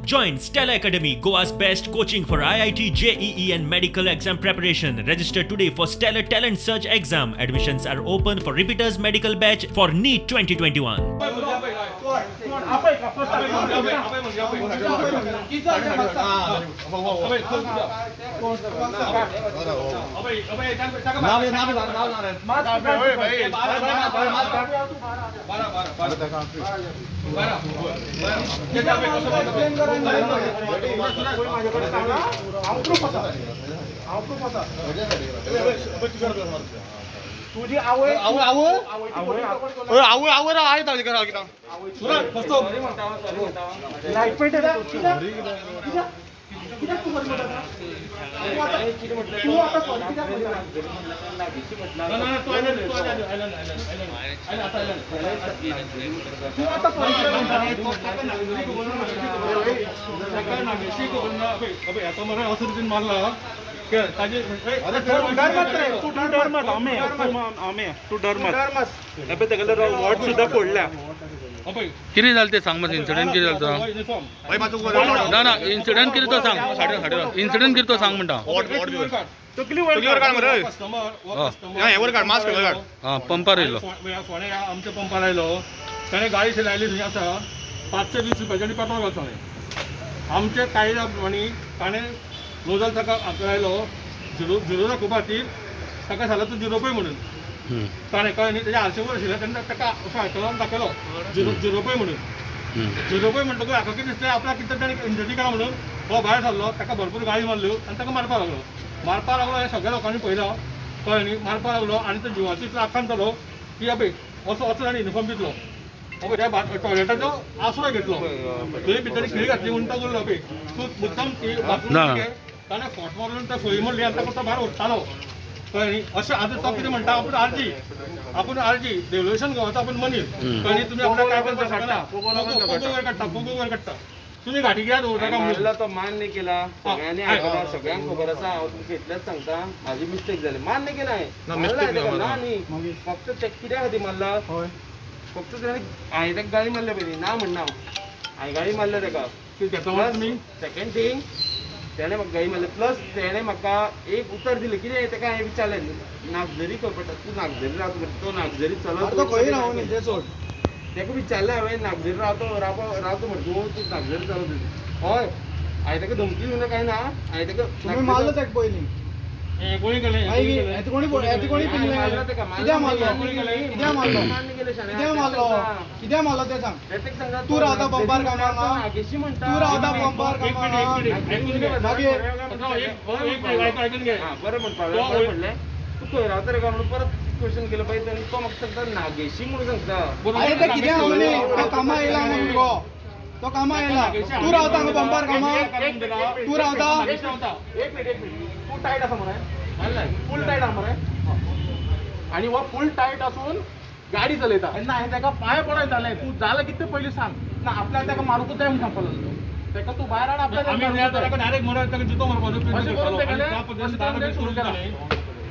Join Stellar Academy, Goa's best coaching for IIT, JEE and medical exam preparation. Register today for Stellar Talent Search exam. Admissions are open for repeaters medical batch for NEET 2021. तुझी आवय आवय आवय आवय आहे ताजी करा किता सुरज बसतो लाईट पेट कित्याक तू म्हणता तू आता सॉरी कित्याक म्हणता ना ना तू आयला तू आयला आयला आयला आता आयला तू आता सॉरी कित्याक म्हणता ताका नागेशी खबर ना अबे आता मरे असो रितीन मारला तू डर मत आमे आमे तू डर मत अबे तेगेले वॉट सुद्धा फोडल्या. कितें जालें तें सांग मातशें. इन्सिडंट कितें जालें तो ना ना इन्सिडंट कितें तो सांग. इन्सिडंट कितें तो सांग म्हणटा. आं पंपार येयलो फोंड्या आमच्या पंपार आयलो ताणें गाडी लायली थंय आसा 520 रुपयाचें आनी पेट्रोल घालचो. आमचे कायद्या प्रमाणे ताणें नोजल ताका आयलो झिरो झिरो दाखोवपा खातीर ताका सांगलें तूं झिरो पय म्हणून. ताणें कळ्ळें न्ही तेज्या आरशे वयर आशिल्लें तेन्ना ताका असो आयकलो आनी दाखयलो झिरो झिरो पय म्हणून. झिरो पय म्हणटकूच हाका कितें दिसलें आपल्याक कितें ताणें इंजरी केला म्हणून हो भायर सरलो. ताका भरपूर गाळी मारल्यो आनी ताका मारपाक लागलो. मारपाक लागलो हें सगळ्या लोकांनी पळयलां कळ्ळें न्ही. मारपाक लागलो आनी तो जिवाचो इतलो आकांत जालो की अबे असो असो ताणें युनिफॉर्म दितलो अबे त्या टॉयलेटाचो आसरो घेतलो थंय भितर खिळी घातली म्हणून तो उरलो. अबे तूं मुद्दम ती बाथरूम ताणें फोट मारून ते सोयी मारली आनी ताका तो भायर ओडटालो कळ्ळें न्ही. अशें आतां तो कितें म्हणटा आपूण आरजी आपूण आरजी रेव्होल्युशन गोवाचो आपूण मनीस कळ्ळें न्ही. तुमी आपल्याक काय करपाक शकना पोगो वयर काडटा पोगो वयर काडटा तुमी घाटी कित्याक दवरता काय म्हणला तो मान्य केला सगळ्यांनी आयकला सगळ्यांक खबर आसा. हांव तुमकां इतलेंच सांगता म्हाजी मिस्टेक जाली मान्य केला हांवें ना न्ही. फक्त ते कित्या खातीर मारला फक्त ताणें हांवें ताका गाळी मारल्या पयलीं ना म्हणना हांवें गाळी मारल्या ताका. सेकंड थिंग तेणें म्हाका गाळी मारली प्लस तेणें म्हाका एक उतर दिलें कितें ताका हांवें विचारलें नागझरी खंय पडटा तूं नागझरी रावता म्हणटा तो नागझरी चलत ताका विचारलें हांवें नागझरी रावतो रावतो म्हणटा तूं तूं नागझरी चलत हय. हांवें ताका धमकी दिवना कांय ना हांवें ताका मारलो ताका पयलीं कित्याक मारलो तें सांग. तूं रावता पंपार कामाक तूं रावता पंपार कामाक बरें म्हणपाक म्हणलें तूं खंय रावता रे काय म्हणून परत क्वेश्चन केलं पळय आनी तो म्हाका सांगता नागेशी म्हणून सांगता. अरे तें कितें सांगू कामां येयला न्हू गो तो कामां येयला. तूं रावता हांगा पंपार कामाक तूं रावता. एक मिनिट एक मिनिट तूं टायट आसा मरे फूल टायट आसा मरे आनी हो फूल टायट आसून गाडी चलयता तेन्ना हांवें ताका पांय पडोन विचारलें तूं जालें कितें तें पयलीं सांग ना आपल्याक ताका मारूंकूच जाय म्हणून सांगपाक लागलो ताका तूं भायर हाड आपल्याक सुरू केला.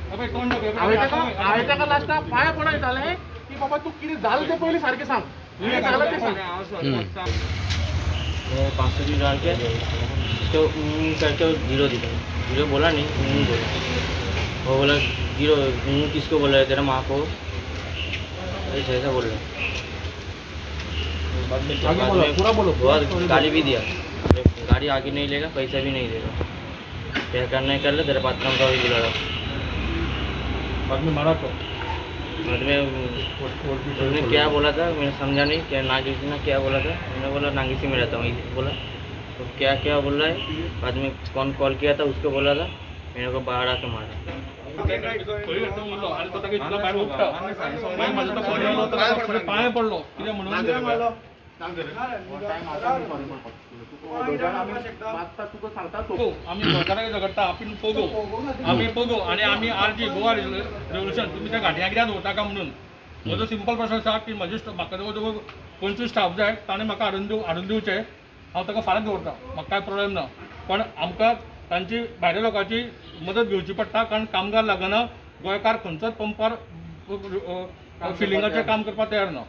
हांवें ताका लास्टाक पांय पडोन विचारलें की बाबा तूं कितें जालें तें पयलीं सारकें सांग कितें जालें तें सांग. 520 डाल के उसको करके जीरो दिखा. जीरो बोला नहीं बोला वो बोला जीरो किसको बोला है तेरा माँ को ऐसा ऐसा बोल रहा. पूरा बोलो. बहुत गाली भी दिया. गाड़ी आगे नहीं लेगा पैसा भी नहीं देगा क्या करना है कर ले तेरे पात्रम का भी बुला रहा. बाद में मारा तो बाद में उसने क्या बोला था मैंने समझा नहीं. क्या नागेशी ने क्या बोला था मैंने बोला नागेशी में रहता हूँ बोला तो क्या क्या बोल रहा है. बाद में कौन कॉल किया था उसको बोला था मेरे को बाहर आके मारा. पांय पडलो कितें म्हणून आमी सरकाराक झगडटा आपूण पोगो आमी पोगो आनी आमी आरजी गोवा रेव्होल्युशन तुमी त्या घाटयां कित्याक दवरता काय म्हणून. म्हजो सिंपल प्रश्न आसा की म्हजे म्हाका जवळ जवळ 25 स्टाफ जाय ताणें म्हाका हाडून दिवचें हांव ताका फाल्यां दवरता म्हाका कांय प्रोब्लेम ना. पण आमकां तांची भायल्या लोकांची मदत घेवची पडटा कारण कामगार लागना. गोंयकार खंयचोच पंपार फिलिंगाचें काम करपाक तयार ना.